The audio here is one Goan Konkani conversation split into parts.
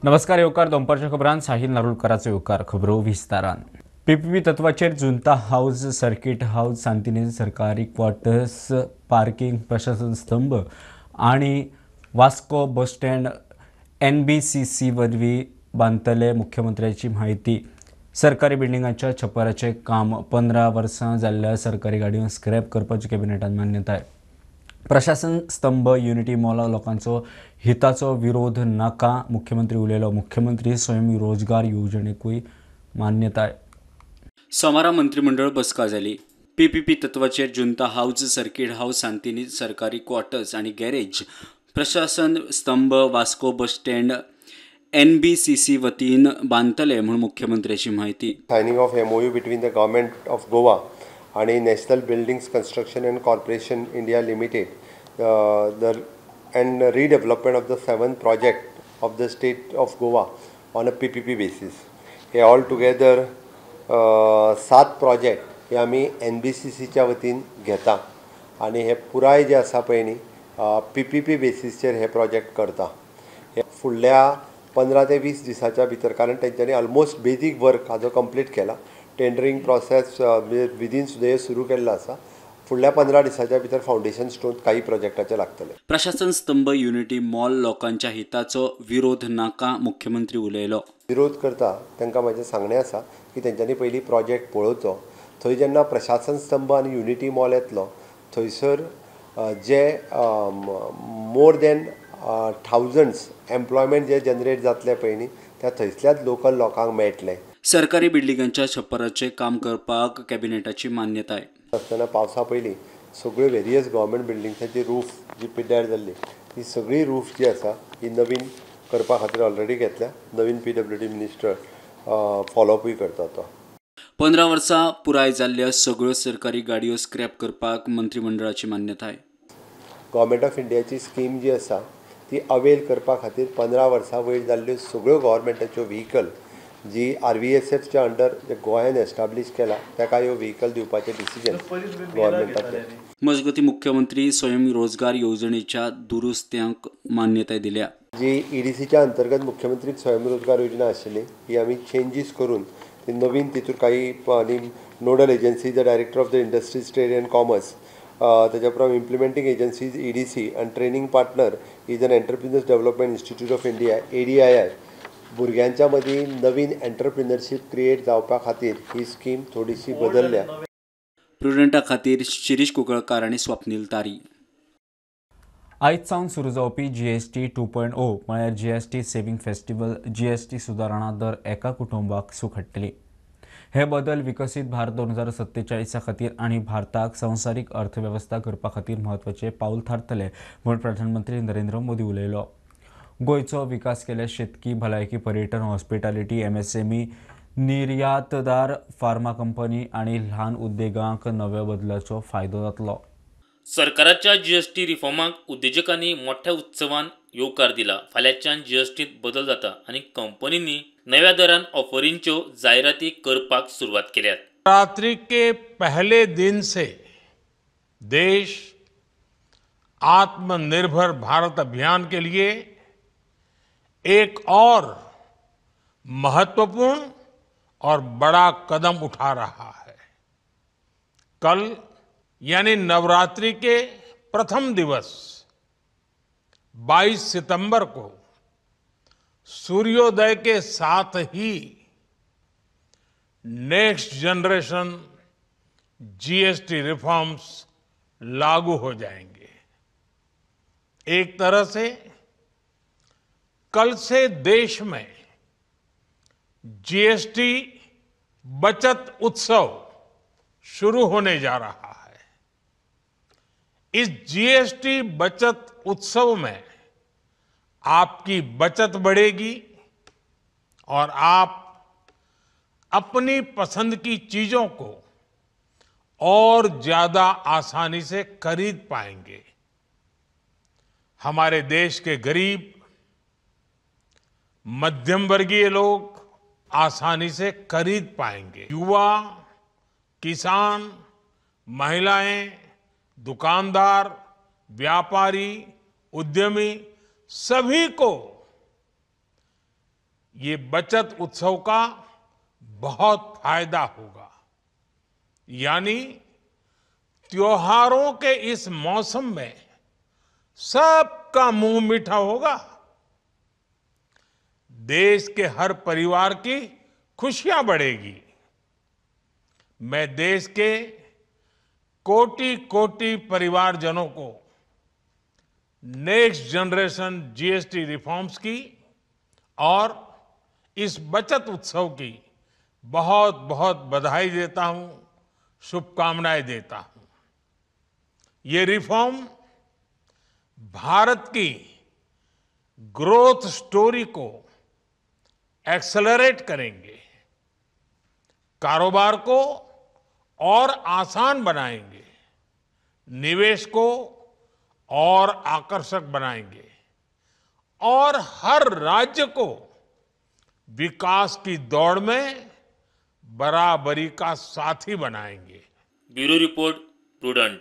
नमस्कार येवकार दोनपारच्या खबरान साहिल नारुलकराचो येवकार खबरो विस्तारान। पीपीपी तत्वाचेर Junta house, circuit house, Santinez सरकारी क्वार्टर्स, पार्किंग, प्रशासन स्तंभ आनी वास्को बस स्टँड एनबीसीसी वरवीं बांदतले मुख्यमंत्र्याची म्हायती। सरकारी बिल्डिंगांच्या छप्पराचें काम 15 वर्सां जाल्ल्या सरकारी गाडयो स्क्रॅप करपाची कॅबिनेटान मान्यताय। प्रशासन स्तंभ युनिटी मॉला लोकांचो हिताचो विरोध नाका, मुख्यमंत्री उलयलो। मुख्यमंत्री स्वयं रोजगार योजनेकूय मान्यताय। सोमारा मंत्रिमंडळ बसका जाली। पीपीपी तत्वाचेर Junta house, circuit house, Santinez सरकारी क्वार्टर्स आनी गॅरेज, प्रशासन स्तंभ, वास्को बस स्टँड एनबीसीसी वतीन बांदतले म्हूण मुख्यमंत्र्याची म्हायती। Signing of MOU between the government of Goa आणि national buildings construction and corporation India limited the and redevelopment of the 7 project of the state of Goa on a PPP basis. Hey all together 7 project हे आमी एनबीसीसीच्या वतीन घेता आनी हे पुराय जे आसा पळय न्ही पीपीपी बेसीसचेर हे प्रोजेक्ट करता। हे फुडल्या 15 ते 20 दिसाच्या भितर, कारण तेंच्यांनी ऑलमोस्ट बेजीक वर्क हाजो कंप्लीट केला, टेंडरिंग प्रोसेस विदीन सुद्दां हे सुरू केल्लो आसा। फुडल्या 15 दिसाच्या भितर फावंडेशन स्टोन काही प्रोजेक्टाचे लागतले। प्रशासन स्तंभ युनिटी मॉल लोकांच्या हिताचो विरोध नाका, मुख्यमंत्री उलयलो। विरोध करता तांकां म्हाजें सांगणें आसा की तेंच्यांनी पयलीं प्रोजेक्ट पळोवचो। थंय जेन्ना प्रशासन स्तंभ आनी युनिटी मॉल येतलो थंयसर जे मोर देन थावजंड्स एम्प्लॉयमेंट जे जनरेट जातले पळय न्ही त्या थंयसल्याच लोकल लोकांक मेळटलें। सरकारी बिल्डिंगांच्या छप्पराचें काम करपाक कॅबिनेटाची मान्यताय। आसतना पावसा पयलीं सगळ्यो वेरियस गव्हर्मेंट बिल्डिंग्साची रूफ जी पिड्ड्यार जाल्ली ती सगळी रूफ जी आसा ही नवीन करपा खातीर ऑलरेडी घेतल्या। नवीन पीडब्ल्यूडी मिनिस्टर फॉलोअपूय करता तो। 15 वर्सां पुराय जाल्ल्या सगळ्यो सरकारी गाडयो स्क्रॅप करपाक मंत्रिमंडळाची मान्यताय। गव्हर्मेंट ऑफ इंडियाची स्कीम जी आसा ती अवेल करपा खातीर 15 वर्सां वयर जाल्ल्यो सगळ्यो गव्हर्मेंटाच्यो व्हिकल जी आरव्हीएसएफच्या अंडर जे गोंयान एस्टाब्लीश केला ताका ह्यो व्हिकल दिवपाचें डिसिजन गव्हर्मेंटाचें। मजगतीं मुख्यमंत्री स्वयं रोजगार योजनेच्या दुरुस्त्यांक मान्यताय दिल्या। जी ईडीसीच्या अंतर्गत मुख्यमंत्री स्वयं रोजगार योजना आशिल्ली ही आमी चेंजीस करून ती नवीन तितूर काही आनी nodal agency the director of the industries trade and commerce, ताच्या उपरांत इम्प्लिमेंटींग एजन्सीज ईडीसी आनी training partner is an entrepreneurs development institute of India ADII। भुरग्यांच्या मदीं नवीन एंटरप्रिनरशीप क्रिएट जावपा खातीर ही स्कीम थोडीशी बदलल्या। प्रुडंटा खातीर शिरीष कुंकळकार आनी स्वप्नील तारी। आयज सावन सुरू जावपी जीएसटी 2.0 म्हळ्यार जीएसटी सेव्हिंग फेस्टिवल जीएसटी सुदारणा दर एका कुटुंबाक सूख हाडटली। हे बदल विकसीत भारत 2047 खातीर आनी भारताक संवसारीक अर्थवेवस्था करपा खातीर म्हत्वाचें पावल थारतलें म्हूण प्रधानमंत्री नरेंद्र मोदी उलयलो। गोंयचो विकास केल्यार शेतकी, भलायकी, पर्यटन, हॉस्पिटॅलिटी, एमएसएमई, निर्यातदार, फार्मा कंपनी आनी ल्हान उद्देगांक नव्या बदलाचो फायदो जातलो। सरकाराच्या जीएसटी रिफॉर्माक उद्देजकांनी मोठ्या उत्सवान येवकार दिला। फाल्यांच्यान जीएसटीत बदल जाता आनी कंपनींनी नव्या दरान ऑफरींच्यो जायराती करपाक सुरवात केल्यात। नवरात्रि के पहले दिन से देश आत्मनिर्भर भारत अभियान के लिए एक और महत्वपूर्ण और बड़ा कदम उठा रहा है। कल यानी नवरात्रि के प्रथम दिवस 22 सितंबर को सूर्योदय के साथ ही नेक्स्ट जनरेशन जीएसटी रिफॉर्म्स लागू हो जाएंगे। एक तरह से कल से देश में जीएसटी बचत उत्सव शुरू होने जा रहा है। इस जीएसटी बचत उत्सव में आपकी बचत बढ़ेगी और आप अपनी पसंद की चीजों को और ज्यादा आसानी से खरीद पाएंगे। हमारे देश के गरीब, मध्यम वर्गीय लोग आसानी से खरीद पाएंगे। युवा, किसान, महिलाएं, दुकानदार, व्यापारी, उद्यमी सभी को ये बचत उत्सव का बहुत फायदा होगा। यानी त्योहारों के इस मौसम में सबका मुंह मीठा होगा, देश के हर परिवार की खुशियां बढ़ेगी। मैं देश के कोटि कोटि परिवारजनों को नेक्स्ट जनरेशन जीएसटी रिफॉर्म्स की और इस बचत उत्सव की बहुत बहुत बधाई देता हूं, शुभकामनाएं देता हूं। ये रिफॉर्म भारत की ग्रोथ स्टोरी को एक्सेलरेट करेंगे, कारोबार को और आसान बनाएंगे, निवेश को और आकर्षक बनाएंगे और हर राज्य को विकास की दौड़ में बराबरी का साथी बनाएंगे। Bureau report, Prudent.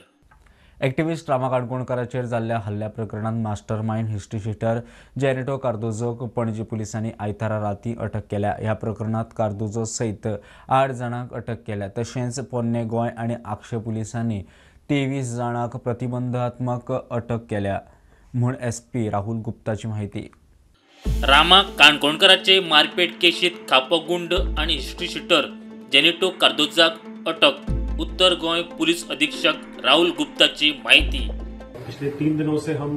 Activist Rama काणकोणकाराचेर जाल्ल्या हल्ल्या प्रकरणांत mastermind history sheeter Jenito कार्दोजोक पणजी पुलिसांनी आयतारा राती अटक केल्या। ह्या प्रकरणांत कार्दोजो सयत 8 जाणांक अटक केल्या। तशेंच पोन्ने गोंय आनी आगशे पुलिसांनी 23 जाणांक प्रतिबंधात्मक अटक केल्या म्हूण एसपी राहुल गुप्ताची म्हायती। रामा काणकोणकाराचे मारपेट केशीत खापो गुंड आनी हिस्ट्री शिटर जेनेटो कार्दोजाक अटक। उत्तर गोंय पुलिस अधीक्षक राहुल गुप्ताची माहिती। पिछले 3 दिनों से हम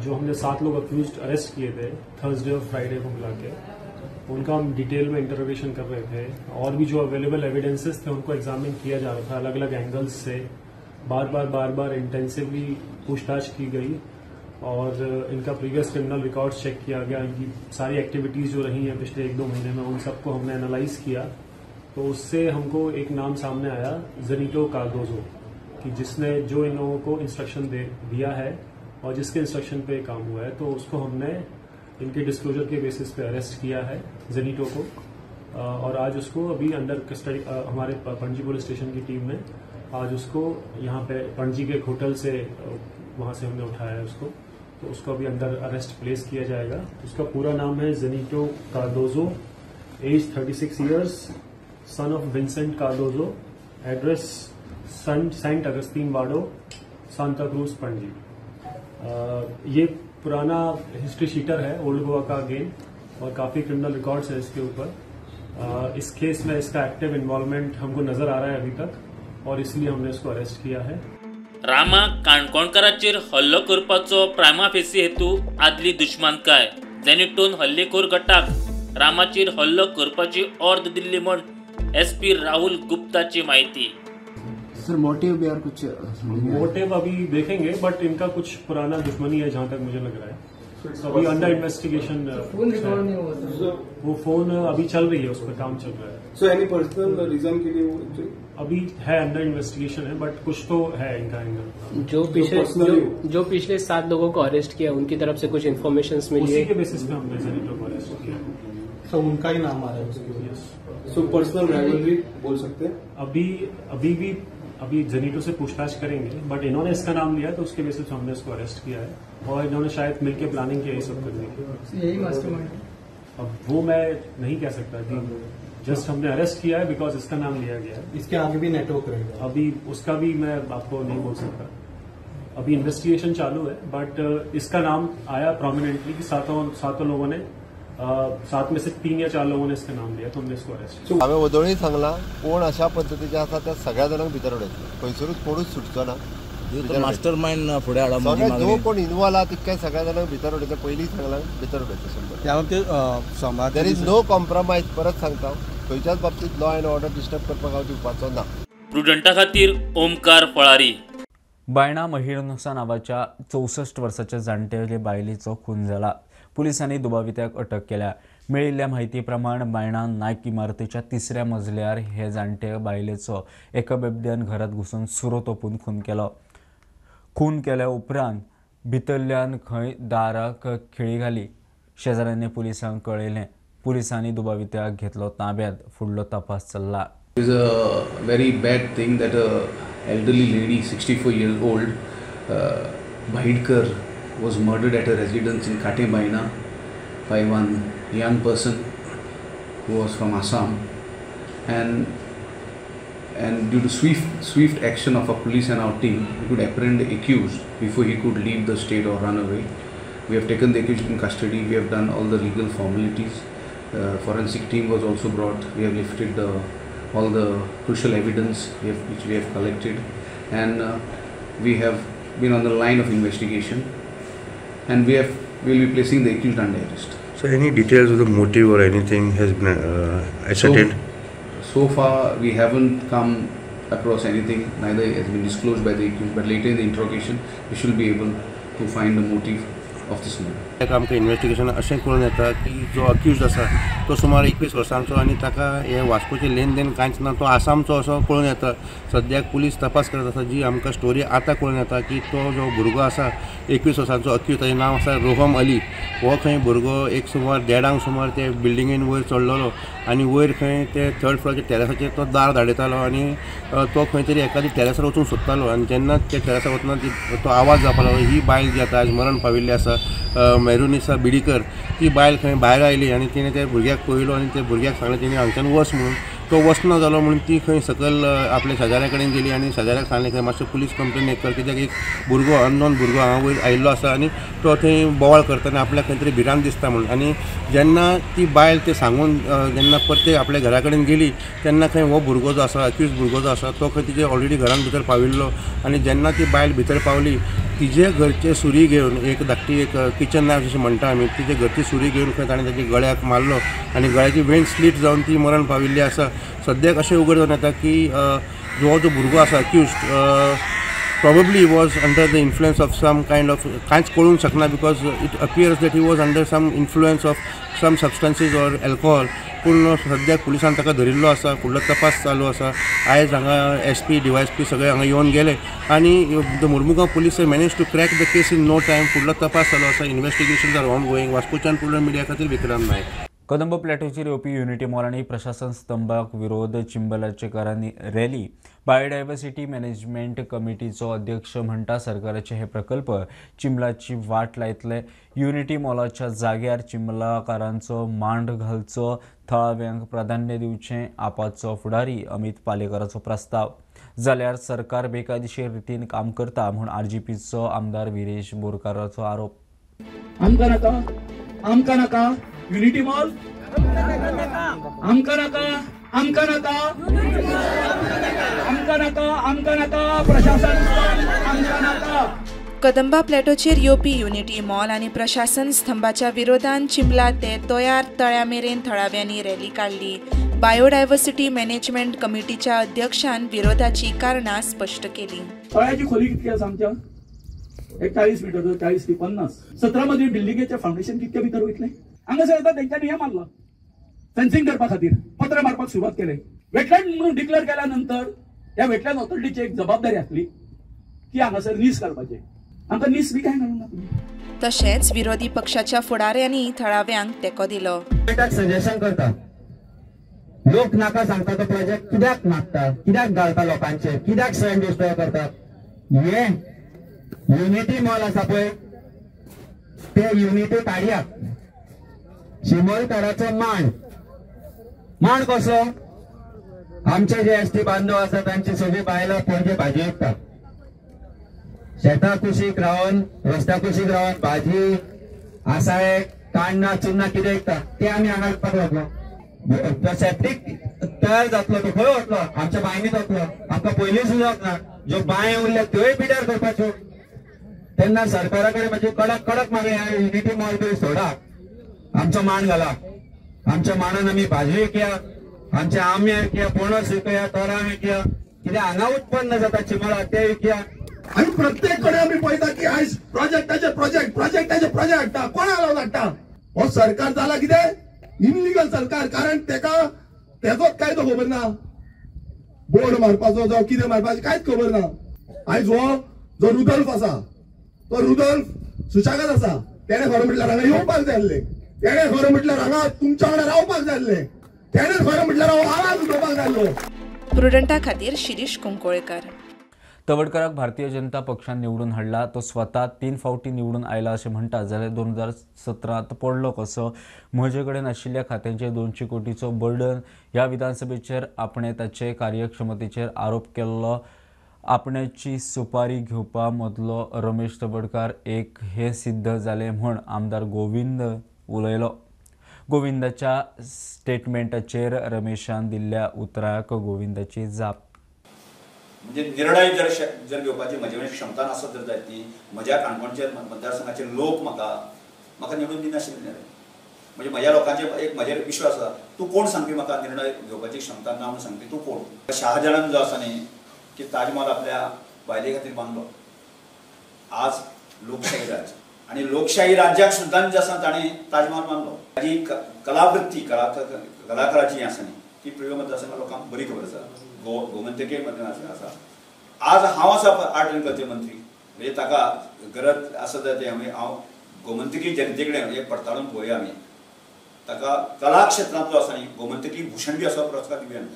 जो हमने 7 लोग अक्यूज्ड अरेस्ट किए थे थर्सडे और फ्राइडे को मिला के, उनका हम डिटेल में इंटरोगेशन कर रहे थे और भी जो अवेलेबल एविडेंसेस थे उनको एग्जामिन किया जा रहा था अलग अलग एंगल्स से। बार बार इंटेंसिवली पूछताछ की गई और इनका प्रीवियस क्रिमिनल रिकॉर्ड चेक किया गया। इनकी सारी एक्टिविटीज जो रही हैं पिछले 1-2 महीने में उन सबको हमने एनालाइज किया, तो उससे हमको एक नाम सामने आया, जेनिटो कार्दोजो, कि जिसने जो इन लोगों को इंस्ट्रक्शन दे दिया है और जिसके इंस्ट्रक्शन पे काम हुआ है, तो उसको हमने इनके डिस्क्लोजर के बेसिस पे अरेस्ट किया है जेनिटो को। और आज उसको अभी अंडर कस्टडी हमारे पणजी पुलिस स्टेशन की टीम ने आज उसको यहाँ पे पणजी के एक होटल से वहाँ से हमने उठाया है उसको, तो उसको अभी अंडर अरेस्ट प्लेस किया जाएगा। उसका पूरा नाम है Zenito Cardozo, age 36 years, son of Vincent Cardozo, address Saint Augustine Vado, Santa Cruz, Panaji. ये पुराना हिस्ट्री शीटर है ओल्ड गोवा का अगेन, और काफ़ी क्रिमिनल रिकॉर्ड्स है इसके ऊपर। इस केस में इसका एक्टिव इन्वॉल्वमेंट हमको नजर आ रहा है अभी तक और इसलिए हमने इसको अरेस्ट किया है। रामा काणकोणकाराचेर हल्लो करपाचो प्रायमा फेसी हेतू आदली दुश्मनकाय। जेनिटोन हल्लेखोर गटाक रामाचेर हल्लो करपाची ऑर्द दिल्ली म्हण एसपी राहुल गुप्ताची माहिती। सर मोटिव भी और कुछ मोटिव अभी देखेंगे, बट इनका कुछ पुराना दुश्मनी है जहां तक मुझे लग रहा है। तो अभी अंडर इन्वेस्टिगेशन, फोन रिकॉर्ड नहीं हुआ सर, वो फोन अभी चल रही है, उस पर काम चल रहा है। सो एनी पर्सनल रीजन के लिए वो अभी है अंडर इन्वेस्टिगेशन है, बट कुछ तो है इनका एंगल। जो पिछले 7 लोगों को अरेस्ट किया उनकी तरफ से कुछ इन्फॉर्मेशन मिली है, उसी के बेसिस पे हमने जेनिटो को अरेस्ट किया। सो उनका ही नाम आ रहा है उसके। सो पर्सनल राइवलरी बोल सकते हैं। अभी जेनिटो से पूछताछ करेंगे, बट इन्होंने इसका नाम लिया तो उसके बेसिस पे हमने इसको अरेस्ट किया है और इन्होंने शायद मिलकर प्लानिंग किया ये सब करने की। यही मास्टरमाइंड अब वो मैं नहीं कह सकता कि जस्ट हमने अरेस्ट किया है because इसका नाम लिया गया है। इसके आगे भी नेटवर्क रहेगा, अभी उसका भी मैं आपको नहीं बोल सकता। अभी इन्वेस्टिगेशन चालू है, बट इसका नाम आया प्रोमिनेंटली कि सातों लोगों ने, 7 में से 3 या 4 लोगों ने इसका नाम लिया तो हमने इसको अरेस्ट किया। हांवें वदोळी सांगला कोण अशा पद्दतीचे आसा त्या सगळ्या जाणांक भितर उडयतले, खंयसरूच कोणूच सुटचो ना। मास्टर माइंड फुडें हाडप, सगळे जो कोण इन्वॉल्व आहा तितके सगळ्या जाणांक भितर उडयतले, पयलीं सांगला भितर उडयतले 100। There is no compromise, परत सांगता, खंयच्याच बाबतींत लॉ एंड ऑर्डर डिस्टर्ब करपाक हांव दिवपाचो ना। प्रुडंटा खातीर ओमकार फळारी। बायणा महिरनुसा नावाच्या 64 वर्साच्या जाणटेले बायलेचो खून जाला। पुलिसांनी दुबावित्याक अटक केल्या। मेळिल्ल्या म्हायती प्रमाण बायणा नायक इमारतीच्या 3ऱ्या मजल्यार हे जाणटे बायलेचो एका बेबद्यान घरात घुसून सुरो तोपून खून केलो। खून केल्या उपरांत भितरल्यान खंय दाराक खिळी घाली। शेजाऱ्यांनी पुलिसांक कळयलें। पुलिसांनी दुबावित्याक घेतलो ताब्यात। फुडलो तपास चल्ला। It is a very bad thing that a elderly lady, 64 years old, Bhaidkar, was murdered at her residence in Katebaina by one young person. who was from Assam, and due to swift action of our police and our team, we could apprehend the accused before he could leave the state or run away. We have taken the accused in custody. We have done all the legal formalities. Forensic team was also brought. We have lifted all the crucial evidence which we have collected, and we have been on the line of investigation, and we will be placing the accused under arrest. So any details of the motive or anything has been ascertained? So far we haven't come across anything, neither has been disclosed by the accused, but later in the interrogation we should be able to find the motive of this murder. आमकां इन्वेस्टिगेशन अशें कळून येता की जो अक्यूज आसा तो सुमार 21 वर्सांचो आनी ताका हे वास्कोचें लेन देन कांयच ना, तो आसामचो असो कळून येता. सद्याक पुलीस तपास करत आसा. जी आमकां स्टोरी आतां कळून येता की तो जो भुरगो आसा 21 वर्सांचो अक्यूज, ताचें नांव आसा रोहम अली. हो खंय भुरगो एक सुमार 1:30 सुमार ते बिल्डिंगेन वयर चडलेलो आनी वयर खंय ते थर्ड फ्लोराच्या टेरेसाचेर तो दार धाडयतालो आनी तो खंय तरी एखादी टेरेसार वचूंक सोदतालो आनी जेन्ना त्या टेरेसार वतना तो आवाज जावपाक लागलो. ही बायल जी आतां आयज मरण पाविल्ली आसा मेहरुनिसा बिडीकर, ती बायल खंय भायर आयली आनी तिणें त्या भुरग्याक पळयलो आनी त्या भुरग्याक सांगलें तिणें हांगच्यान वच म्हणून. तो वचना जालो म्हणून ती खंय सकयल आपल्या शेजाऱ्या कडेन गेली आनी शेजाऱ्याक सांगलें खंय मातशें पुलीस कंप्लेन एक कर, कित्याक एक भुरगो अननोन भुरगो हांगा वयर आयिल्लो आसा आनी तो थंय बोवाळ करता आनी आपल्याक खंय तरी भिरांत दिसता म्हणून. आनी जेन्ना ती बायल तें सांगून जेन्ना परते आपल्या घरा कडेन गेली तेन्ना खंय हो भुरगो जो आसा अक्यूज भुरगो जो आसा तो खंय तिजे ऑलरेडी घरान भितर पाविल्लो आनी जेन्ना ती बायल भितर पावली तिजे घरचे सुरी घेवन एक धाकटी एक किचन नायफ अशें म्हणटा आमी, तिजे घरची सुरी घेवन खंय ताणें ताच्या गळ्याक मारलो आनी गळ्याची वेन स्लीट जावन ती मरण पाविल्ली आसा. सद्याक अशें उगड जावन येता की जो जो भुरगो आसा accused probably was under the influence of some kind of, कांयच कळूंक शकना because it appears that he was under some influence of some substances or alcohol. पूण सद्याक पुलिसान ताका धरिल्लो आसा, फुडलो तपास चालू आसा. आयज हांगा SP DYSP सगळे हांगा येवन गेले आनी the Mormugao police manage to crack the case in no time. फुडलो तपास चालू आसा, इन्वेस्टिगेशन आर ऑन गोईंग. वास्कोच्यान प्रुडंट मिडिया खातीर विक्रम नायक. कदंब प्लॅटोचेर येवपी युनिटी मॉल आनी प्रशासन स्तंभाक विरोध चिंबलाचेकारांनी रॅली. बायोडायवर्सिटी मॅनेजमेंट कमिटीचो अध्यक्ष म्हणटा सरकाराचे हे प्रकल्प चिंबलाची वाट लायतले. युनिटी मॉलाच्या जाग्यार चिंबलाकारांचो मांड घालचो, थळाव्यांक प्राधान्य दिवचें आपाचो फुडारी अमित पालेकराचो प्रस्ताव. जाल्यार सरकार बेकायदेशीर रितीन काम करता म्हूण आरजीपीचो आमदार विरेश बोरकाराचो आरोप. आमकां नाका, आमकां नाका युनिटी मॉल, आमकां नाका, आमकां नाका, आमकां नाका, आमकां नाका प्रशासन, आमकां नाका. कदंबा प्लॅटोचेर येवपी युनिटी मॉल आनी प्रशासन स्तंभाच्या विरोधान चिंबला ते तोयार तळ्या मेरेन थळाव्यांनी रॅली काडली. बायोडायवर्सिटी मॅनेजमेंट कमिटीच्या अध्यक्षान विरोधाची कारणां स्पश्ट केली. तळ्याची खोली कितकी आसा आमच्या? 40 मिटर, 40 ते 50. 17 मजली बिल्डिंगेचें फावंडेशन कितके भितर वयतलें? हांगासर येता तेंच्यांनी हें मारलां फेन्सिंग करपा खातीर पत्रे मारपाक सुरवात केले. वेटलँड म्हणून डिक्लेअर केल्या नंतर ह्या वेटलँड ऑथॉरिटीची एक जबाबदारी आसली की हांगासर नीस घालपाचें. आमकां नीस बी कांय घालूंक ना तुमी. तशेंच विरोधी पक्षाच्या फुडाऱ्यांनी थळाव्यांक तेंको दिलो. सजेशन करता लोक नाका सांगता तो प्रोजेक्ट कित्याक मागता, कित्याक घालता लोकांचे, कित्याक सैम डिस्ट्रॉय करता. हे युनिटी मॉल आसा पळय ते युनिटी काडया. शिमोलकाराचो मांड, मांड कसो? आमचे जे एस टी बांधव आसा तांची सगळी बायलां पणजे भाजी विकता. शेता कुशीक रावन, रस्त्या कुशीक रावन भाजी आसाळे काण्णां चुन्नां कितें विकता ते आमी हांगा विकपाक लागलो. सेप्टीक तयार जातलो तो खंय वतलो? आमच्या बांयनी वतलो. आमकां पयलींच उदक ना, ज्यो बांय उरल्या त्योय पिड्यार करपाच्यो. तेन्ना सरकारा कडेन मातशी कडक कडक मागणी, युनिटी मॉल तरी सोडा, आमचो मान घाला. आमच्या मानान आमी भाजी विकया, आमचे आंबे विकया, पणस विकया, तोरां विकया, कितें हांगा उत्पन्न जाता चिंबला ते विकया. आनी प्रत्येक कडेन आमी पळयता की आयज प्रोजेक्टाचे प्रोजेक्ट, प्रोजेक्टाचे प्रोजेक्ट हाडटा. कोणाक लागून हाडटा? हो सरकार जाला कितें इनलिगल सरकार. कारण तेका तेजोच कायदो खबर ना, बोर्ड मारपाचो जावं कितें मारपाचें कांयच खबर ना. आयज हो जो रुदोल्फ आसा तो रुदोल्फ सुशागात आसा. तेणें खरें म्हटल्यार हांगा येवपाक जाय आसलें, तेणें खरें म्हटल्यार हांगा तुमच्या वांगडा रावपाक जाय आसलें, तेणें खरें म्हटल्यार हांव आवाज उठोवपाक जाय आसलो. प्रुडंटा खातीर शिरीष कुंकोळकर. तवडकराक भारतीय जनता पक्षान निवडून हाडला. तो स्वता 3 फावटी निवडून आयला अशें म्हणटा जाल्यार 2017 पडलो कसो? म्हजे कडेन आशिल्ल्या खात्यांचेर 200 कोटीचो बर्डन. ह्या विधानसभेचेर आपणे ताचे कार्यक्षमतेचेर आरोप केल्लो. आपण्याची सुपारी घेवपा मदलो रमेश तवडकार एक हे सिद्ध जालें म्हूण आमदार गोविंद उलयलो. गोविंदाच्या स्टेटमेंटाचेर रमेशान दिल्ल्या उतराक गोविंदाची जाप. म्हणजे निर्णय जर जर घेवपाची म्हजे कडेन क्षमता नासत जर जायत न्ही, म्हज्या काणकोणचे मतदारसंघाचे लोक म्हाका म्हाका निवडून दिनाशिल्ले. म्हणजे म्हज्या लोकांचे एक म्हजेर विश्वास आसा. तूं कोण सांगपी म्हाका निर्णय घेवपाची क्षमता ना म्हणून सांगपी तूं कोण? शाहजहान जो आसा न्ही की ताजमहाल आपल्या बायले खातीर बांदलो. आज लोकशाही राज्य आनी लोकशाही राज्याक सुद्दां जे आसा ताणें ताजमहाल बांदलो. ताजी कलावृत्ती कलाकाराची आसा न्ही ती प्रियो मतदारसंघा लोकांक बरी खबर आसा. गोमंतकीय आसा. आज हांव आसा आर्ट आनी कल्चर मंत्री, म्हणजे ताका गरज आसा जाल्यार आमी हांव गोमंतकीय जनते कडेन हे पडताळून पळोवया. आमी ताका कला क्षेत्रांतलो आसा न्ही गोमंतकीय भूषण बी असो पुरस्कार दिवया आमी.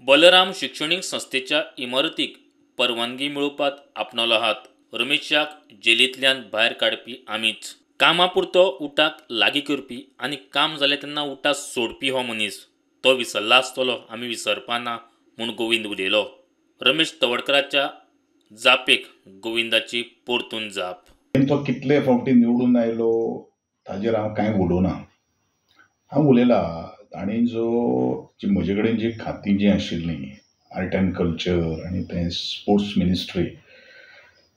बलराम शिक्षणीक संस्थेच्या इमारतीक परवानगी मेळोवपात आपणालो हात. रमेशाक जेलींतल्यान भायर काडपी आमीच. कामापुरतो उटाक लागीं करपी आनी काम जालें तेन्ना उटा सोडपी हो मनीस. तो विसरला आसतलो, आमी विसरपाना म्हूण गोविंद उलयलो. रमेश तवडकराच्या जापेक गोविंदाची परतून जाप. तो कितले फावटी निवडून आयलो ताजेर हांव कांय उलोवना. हांव उलयला ताणें जो म्हजे कडेन जी खातीं जीं आशिल्लीं आर्ट एंड कल्चर आनी तें स्पोर्ट्स मिनिस्ट्री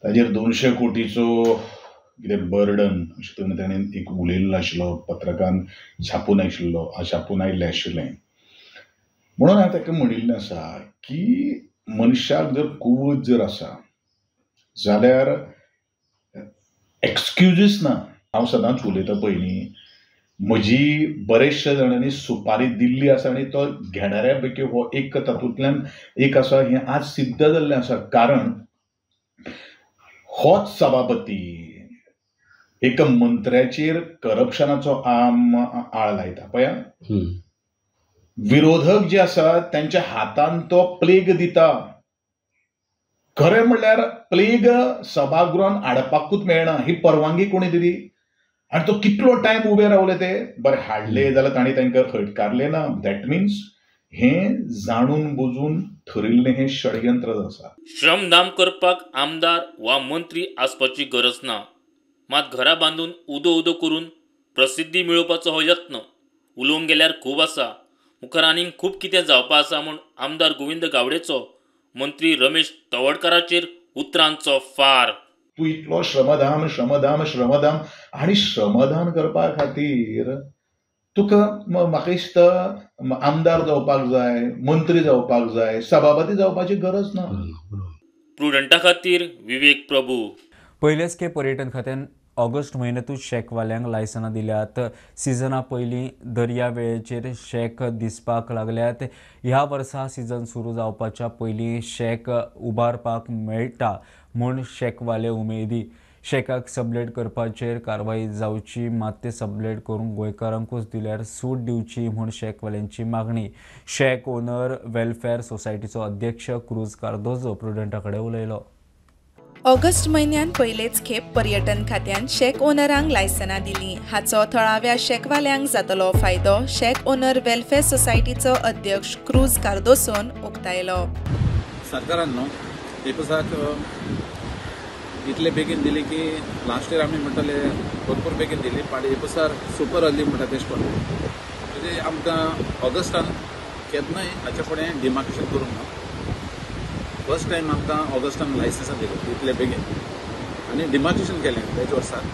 ताजेर 200 कोटीचो कितें बर्डन अशें तरेन ताणें एक उलयल्लो आशिल्लो, पत्रकान छापून आशिल्लो, छापून आयिल्लें आशिल्लें. म्हणून हांवें ताका म्हणिल्लें आसा की मनशाक जर कुवत जर आसा जाल्यार एक्सक्युजीस ना. हांव सदांच उलयता पयलीं म्हजी बरेचशे जाणांनी सुपारी दिल्ली आसा आनी तो घेणाऱ्या पैकी हो एक तातूंतल्यान एक आसा हें आज सिद्ध जाल्लें आसा. कारण होच सभापती एका मंत्र्याचेर करप्शनाचो आळ लायता पळया. विरोधक जे आसा त्यांच्या हातान तो प्लेग दिता. खरें म्हणल्यार प्लेग सभागृहान हाडपाकूच मेळना ही परवानगी कोणी दिली? आनी तो कितलो टायम उबे रावले ते बरें हाडले जाल्यार तांणी तांकां हटकारले ना. That means हें जाणून बुजून ठरिल्लें हें षडयंत्र आसा. श्रमदान करपाक आमदार वा मंत्री आसपाची गरज ना. मात घरा बांदून उदो उदो करून प्रसिद्धी मेळोवपाचो हो यत्न उलोवंक गेल्यार खूब आसा. मुखार आनीक खूब कितें जावपा आसा म्हूण आमदार गोविंद गावडेचो मंत्री रमेश तवडकाराचेर उतरांचो फार. तूं इतलो श्रमदान श्रमदान श्रमदान आनी श्रमदान करपा खातीर तुका म्हाका दिसता आमदार जावपाक जाय, मंत्री जावपाक जाय, सभापती जावपाची गरज ना. प्रुडंटा खातीर विवेक प्रभू. पयलेच खेप पर्यटन खात्यान ऑगस्ट म्हयन्यांतूच शॅकवाल्यांक लायसनां दिल्यात. सिजना पयलीं दर्या वेळेचेर शॅक दिसपाक लागल्यात. ह्या वर्सा सिजन सुरू जावपाच्या पयलीं शॅक उबारपाक मेळटा म्हूण शॅकवाले उमेदी. शॅकाक सबलेट करपाचेर कारवाय जावची, मात ते सबलेट करूंक गोंयकारांकूच दिल्यार सूट दिवची म्हूण शॅकवाल्यांची मागणी. शॅक ओनर वेलफेअर सोसायटीचो अध्यक्ष क्रूज कार्दोजो प्रुडंटा कडेन उलयलो. ऑगस्ट म्हयन्यान पयलेच खेप पर्यटन खात्यान शॅक ओनरांक लायसनां दिलीं. हाचो थळाव्या शॅकवाल्यांक जातलो फायदो शॅक ओनर वेलफेअर सोसायटीचो अध्यक्ष क्रूज कार्दोसोन उक्तायलो. सरकारान न्हू एपिसाक इतले बेगीन दिली की लास्ट इयर आमी म्हणटाले भरपूर बेगीन दिली, पण एपिसार सुपर अर्ली म्हणटा तेश करून म्हणजे आमकां ऑगस्टान केन्नाय हाच्या फुडें डिमार्केशन करूंक ना. फर्स्ट टायम आमकां ऑगस्टान लायसन्सां दिली इतले बेगीन आनी डिमार्केशन केलें त्याच वर्साक.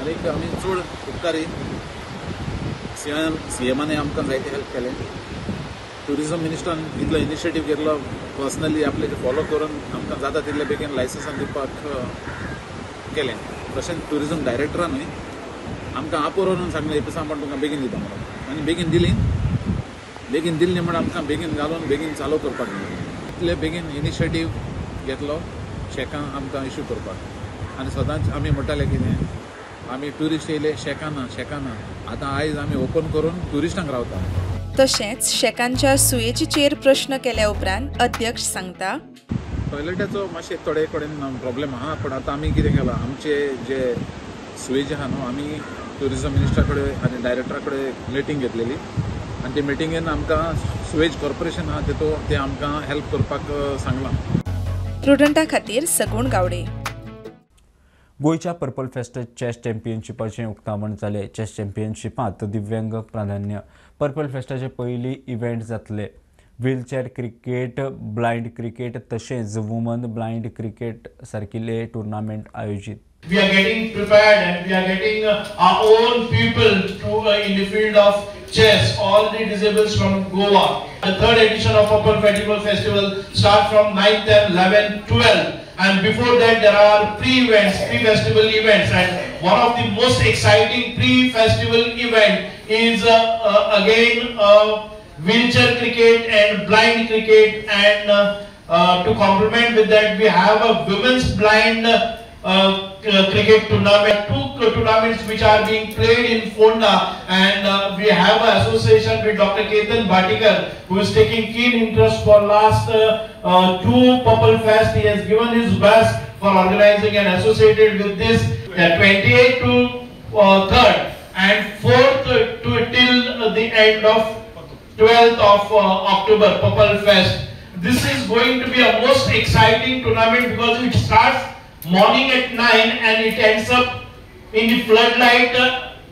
आनीक आमी चड उपकारी सीएमाने आमकां जायते हेल्प केलें. ट्युरिजम मिनिस्टरान इतलो इनिशिएटीव घेतलो पर्सनली आपले फॉलो करून आमकां जाता तितले बेगीन लायसन्सां दिवपाक केलें. तशेंच ट्युरिजम डायरेक्टरानूय आमकां आपोवन सांगलें एपिसां म्हण तुमकां बेगीन दिता म्हणून आनी बेगीन दिली. बेगीन दिली म्हण आमकां बेगीन घालून बेगीन चालू करपाक मेळ्ळें. इतले बेगीन इनिशिएटीव घेतलो शॅकां आमकां इश्यू करपाक. आनी सदांच आमी म्हणटाले कितें आमी ट्युरिस्ट येयले शॅकां ना शॅकां ना, आतां आयज आमी ओपन करून ट्युरिस्टांक रावता. तशेंच शॅकांच्या सुयेचीचेर प्रश्न केल्या उपरांत अध्यक्ष सांगता, टॉयलेटाचो मातशे थोडे कडेन प्रॉब्लेम आहा, पण आतां आमी कितें केलां, आमचे जे सुवेज आहा न्हू, आमी ट्युरिजम मिनिस्टरा कडेन आनी डायरेक्टरा कडेन मिटींग घेतलेली आनी ते मिटिंगेन आमकां सुवेज कॉर्पोरेशन आहा तेतूंत ते आमकां हेल्प करपाक सांगलां. प्रुडंटा खातीर सगुण गावडे. गोंयच्या पर्पल फेस्ट चॅस चॅम्पियनशिपाचें उक्तावण जालें. चॅस चॅम्पियनशिपांत दिव्यांग प्राधान्य. पर्पल फेस्टाचे पयली इव्हेंट जातले. व्हीलचॅर क्रिकेट, ब्लायंड क्रिकेट तशेंच वुमन ब्लायंड क्रिकेट सारकिल्ले टुर्नामेंट आयोजीत. We are getting prepared and we are getting our own people to in the field of chess, all the disabled from Goa. The third edition of Purple Festival starts from 9, 10, 11, 12, and before that there are pre-events, pre-festival events, and one of the most exciting pre-festival event is again wheelchair cricket and blind cricket, and to complement with that we have a women's blind cricket tournament, two tournaments which are being played in Fonda, and we have an association with Dr. Ketan Bhatikar, who is taking keen interest for last two Purple Fest. He has given his best for organizing and associated with this 28 to 3rd and 4th to till the end of 12th of October, Purple Fest. This is going to be a most exciting tournament because it starts morning at 9 and it ends up in the floodlight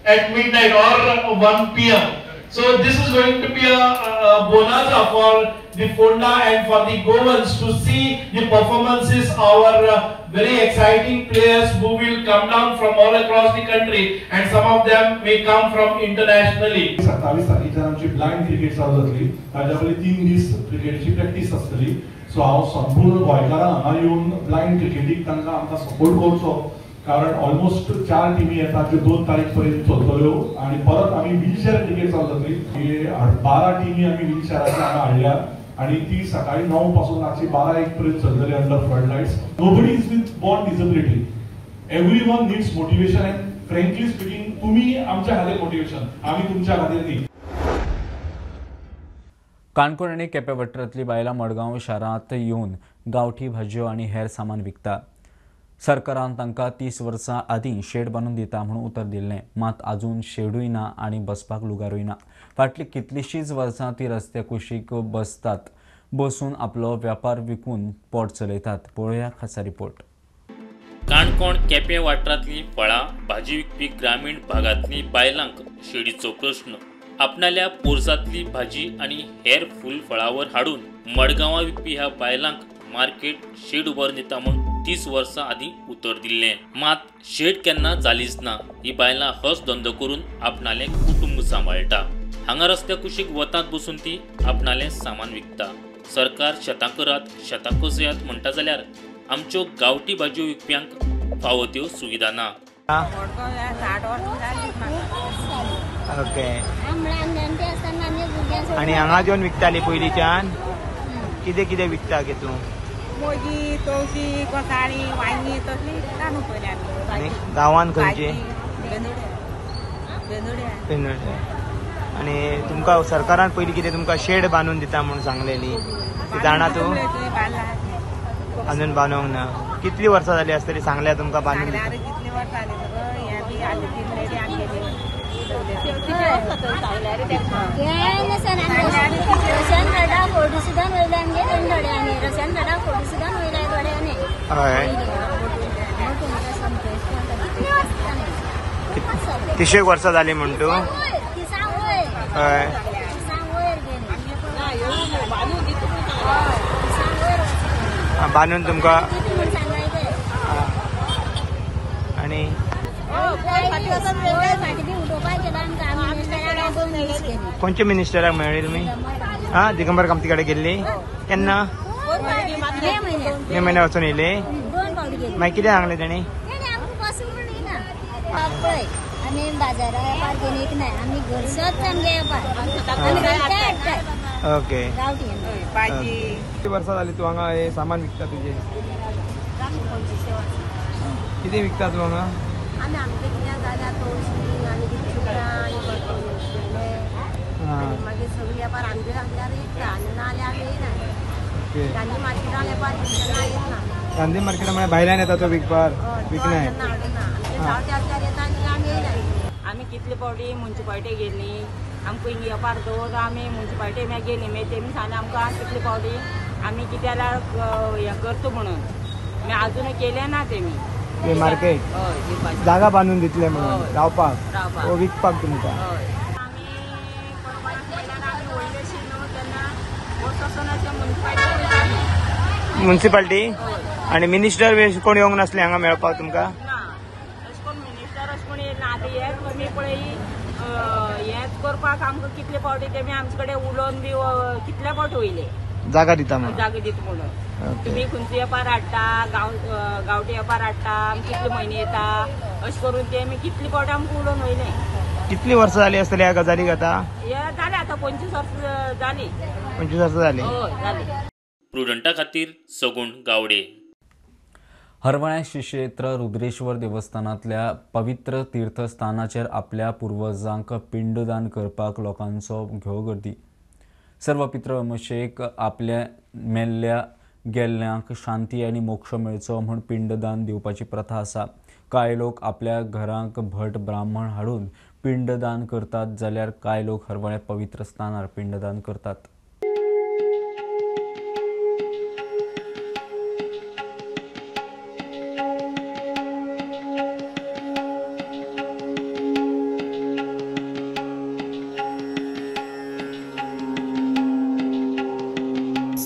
at midnight or 1 p.m. So this is going to be a bonanza for the Fonda and for the Goans to see the performances, our very exciting players who will come down from all across the country, and some of them may come from internationally. 27 तारखेच्यान आमची ब्लायंड क्रिकेट चालू जातली. ताज्या पयलीं 3 दीस क्रिकेटीची प्रॅक्टीस आसतली. सो हांव संपूर्ण गोंयकारांक हांगा येवन ब्लायंड क्रिकेटीक तांकां आमकां सपोर्ट करचो, कारण ऑलमोस्ट 4 टिमी येतात ज्यो 2 तारीख पर्यंत चलतल्यो आनी परत आमी व्हीलचॅर क्रिकेट चालू जातली. 12 टिमी आमी व्हीलचॅराच्यो हांगा हाडल्या आनी ती सकाळी 9 पासून रातची 12-1 पर्यंत चलतली under flood lights. Nobody is with born disability, everyone needs motivation, and frankly speaking तुमी आमच्या खातीर मोटिवेशन, आमी तुमच्या खातीर न्ही. काणकोण आनी केपें वाठारांतली बायलां मडगांव शारांत येवन गांवठी भाजयो आनी हेर सामान विकता. सरकारान तांकां 30 वर्सां आदीं शेड बांदून दिता म्हूण उतर दिल्लें, मात आजून शेडूय ना आनी बसपाक लुगारूय ना. फाटलीं कितलींशींच वर्सां ती रस्त्या कुशीक बसतात, बसून आपलो व्यापार विकून पोट चलयतात. पळोवया खासा रिपोर्ट. काणकोण केपें वाठारांतली फळां भाजी विकपी ग्रामीण भागांतली बायलांक शेडीचो प्रश्न. आपणाल्या पोरसांतली भाजी आनी हेर फूल फळावर हाडून मडगांवां विकपी ह्या बायलांक मार्केट शेड उबारून दिता म्हूण 30 वर्सां आदीं उतर दिल्लें, मात शेड केन्ना जालीच ना. ही बायलां होच धंदो करून आपणालें कुटुंब सांबाळटा. हांगा रस्त्या कुशीक वतांत बसून ती आपणालें सामान विकता. सरकार शेतां करात, शेतां कसयात म्हणटा जाल्यार आमच्यो गांवठी भाजयो विकप्यांक फावो त्यो सुविधा ना. ओके, आनी हांगा येवन विकताली पयलींच्यान? कितें कितें विकता गे तूं? मोगी, तवशी, कोसाळी, वांगी तसली विकता न्हू पयलीं आमी. गांवान खंयची? बेंदुड्या. बेंदुड्या. आनी तुमकां सरकारान पयलीं कितें तुमकां शेड बांदून दिता म्हूण सांगलेली, ती जाणा तूं? अजून बांदूंक ना. कितली वर्सां जाली आसतली सांगल्या तुमकां बांदून दिता? कितली वर्सां जाली हय, 30 वर्सां जाली म्हण तूं? हय. बांदून तुमकां आनी खंयच्या मिनिस्टराक मेळ्ळी तुमी? आं, दिगंबर कामती कडेन गेल्ली केन्ना? मे म्हयन्या वचून येयली. मागीर कितें सांगलें तेणी? ओके. कितली वर्सां जाली तूं हांगा हें सामान विकता तुजें? कितें विकता तूं हांगा? ओके. गांधी मार्केटान वेपार येना. गांधी मार्केटा म्हळ्यार भायल्यान येता तो विकपाक? विकनाय. आमी कितले फावटी मुन्सिपालिटी गेली, आमकां हिंगा वेपार दवर, आमी मुन्सिपालिटी मागीर गेली, मागीर तेमी सांगलें आमकां कितले फावटी आमी कितें जाल्यार हें करता म्हणून, मागीर आजून केलें ना तेमी. मार्केट जागा बांदून दितले म्हणून रावपाक ओ विकपाक तुमकां? हय. आमी आमी व्हडलेशी न्हू तेन्ना वचून अशें मुन्सिपालिटी मुन्सिपालिटी आनी मिनिस्टर बी कोण येवंक नासले हांगा मेळपाक तुमकां? ना, अशें कोण मिनिस्टर अशें कोण येयना. आतां हें कमी पळय हेंच करपाक आमकां कितले फावटी तेमी आमचे कडेन उलोवन बी कितले फावटी वयले जागा दिता म्हणून? जागा दिता म्हणून. तुमी खंयचो वेपार हाडटा, गांवठी वेपार हाडटा, आमी कितले म्हयने येता अशें करून तेमी कितले फावटी आमकां उलोवन वयले. कितली वर्सां जाली आसतली ह्या गजालीक आतां? हे जालें आतां 25 वर्सां जालीं. 25 वर्सां जालीं. हय जालीं. प्रुडंटा खातीर सगुण गावडे. हरवळ्या श्री क्षेत्र रुद्रेश्वर देवस्थानांतल्या पवित्र तीर्थस्थानाचेर आपल्या पुर्वजांक पिंडदान करपाक लोकांचो घेव गर्दी. सर्व पितृ अमशेक आपल्या मेल्ल्या गेल्ल्यांक शांती आनी मोक्ष मेळचो म्हूण पिंडदान दिवपाची प्रथा आसा. कांय लोक आपल्या घरांक भट ब्राह्मण हाडून पिंडदान करतात जाल्यार कांय लोक हरवळ्या पवित्र स्थानार पिंडदान करतात.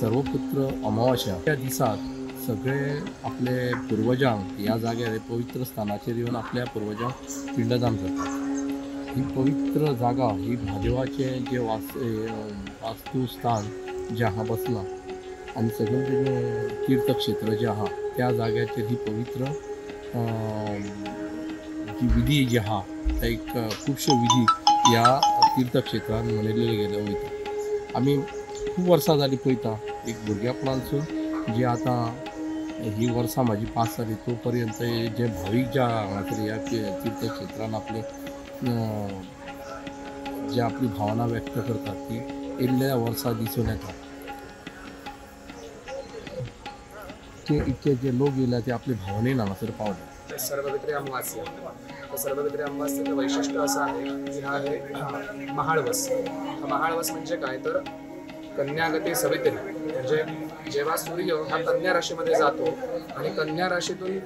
सर्वपुत्र अमावास्या त्या दिसाक सगळे आपले पुर्वजांक ह्या जाग्यार पवित्र स्थानाचेर येवन आपल्या पुर्वजांक पिंडदान करतात. ही पवित्र जागा ही म्हादेवाचें जें वास्तुस्थान जें आहा बसलां आनी सगळें जें तीर्थक्षेत्र जें आहा त्या जाग्याचेर ही पवित्र जी विधी जी आहा त्या एक खुबश्यो विधी ह्या तीर्थक्षेत्रान मनयल्ले गेले वयता. आमी खूब वर्सां जालीं पळयता, एक भुरग्यापणानसून जी आतां ही वर्सां म्हाजी पास जाली तो पर्यंत जे भावीक ज्या हांगासर ह्या तीर्थक्षेत्रान आपले जे आपली भावना व्यक्त करतात ती येयल्ल्या वर्सा दिसून येता. ते इतके जे लोक येयल्या ते आपले भावनेन हांगासर पावले. सर्वपित्री अमावास्या, तर सर्वपित्री अमावास्येचं वैशिष्ट्य असं आहे की हा आहे महाळवस. हा महाळवस म्हणजे काय, तर कन्यागते सवित्री, म्हणजे जेव्हा सूर्य हा कन्या राशीमध्ये जातो आणि कन्या राशीतून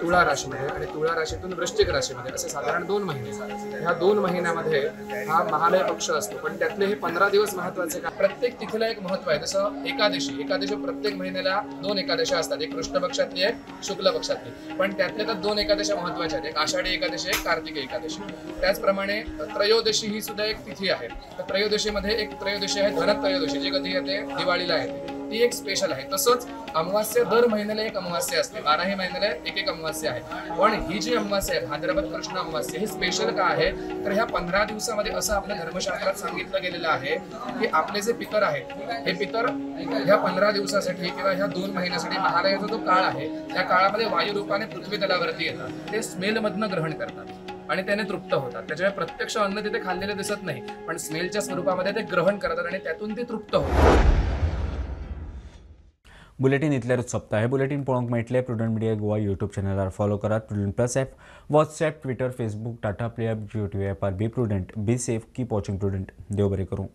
तुळा राशीमध्ये आणि तुळा राशीतून वृश्चिक राशीमध्ये असे साधारण 2 महिने, ह्या 2 महिन्यामध्ये हा महालय पक्ष असतो. पण त्यातले हे 15 दिवस महत्वाचे का, प्रत्येक तिथीला एक महत्व आहे. जसं एकादशी, एकादशी प्रत्येक महिन्याला 2 एकादशा असतात, एक कृष्ण पक्षातली एक शुक्ल पक्षातली. पण त्यातल्या तर 2 एकादशा महत्वाच्या आहेत, एक आषाढी एकादशी, एक कार्तिकी एकादशी. त्याचप्रमाणे त्रयोदशी ही सुद्धा एक तिथी आहे. तर त्रयोदशीमध्ये एक त्रयोदशी आहे धनत्रयोदशी, जी कधी येते दिवाळीला येते, ती एक स्पेशल आहे. तसंच अमावास्या दर महिन्याला एक अमावास्या असते, 12ही महिन्याला एक एक अमावास्या आहे. पण ही जी अमावास्या आहे भाद्रपद कृष्ण अमावास्या, ही स्पेशल का आहे, तर ह्या 15 दिवसामध्ये असं आपल्या धर्मशास्त्रात सांगितलं गेलेलं आहे की आपले जे पितर आहेत हे पितर ह्या 15 दिवसासाठी किंवा ह्या 2 महिन्यासाठी महालयाचा जो काळ आहे त्या काळामध्ये वायुरूपाने पृथ्वी तलावरती येतात, ते स्मेलमधनं ग्रहण करतात आणि त्याने तृप्त होतात. त्याच्यामुळे प्रत्यक्ष अन्न तिथे खाल्लेलं दिसत नाही, पण स्मेलच्या स्वरूपामध्ये ते ग्रहण करतात आणि त्यातून ते तृप्त होतात. बुलेटिन इतल्यारूच सोंपता. हे बुलेटिन पळोवंक मेळटलें प्रुडंट मिडिया गोवा यूट्यूब चॅनलार फॉलो करात. Prudent plus app, WhatsApp, Twitter, Facebook, Tata play app, Jio TV ॲपार. Be prudent, be safe, keep watching Prudent. देव बरें करूं.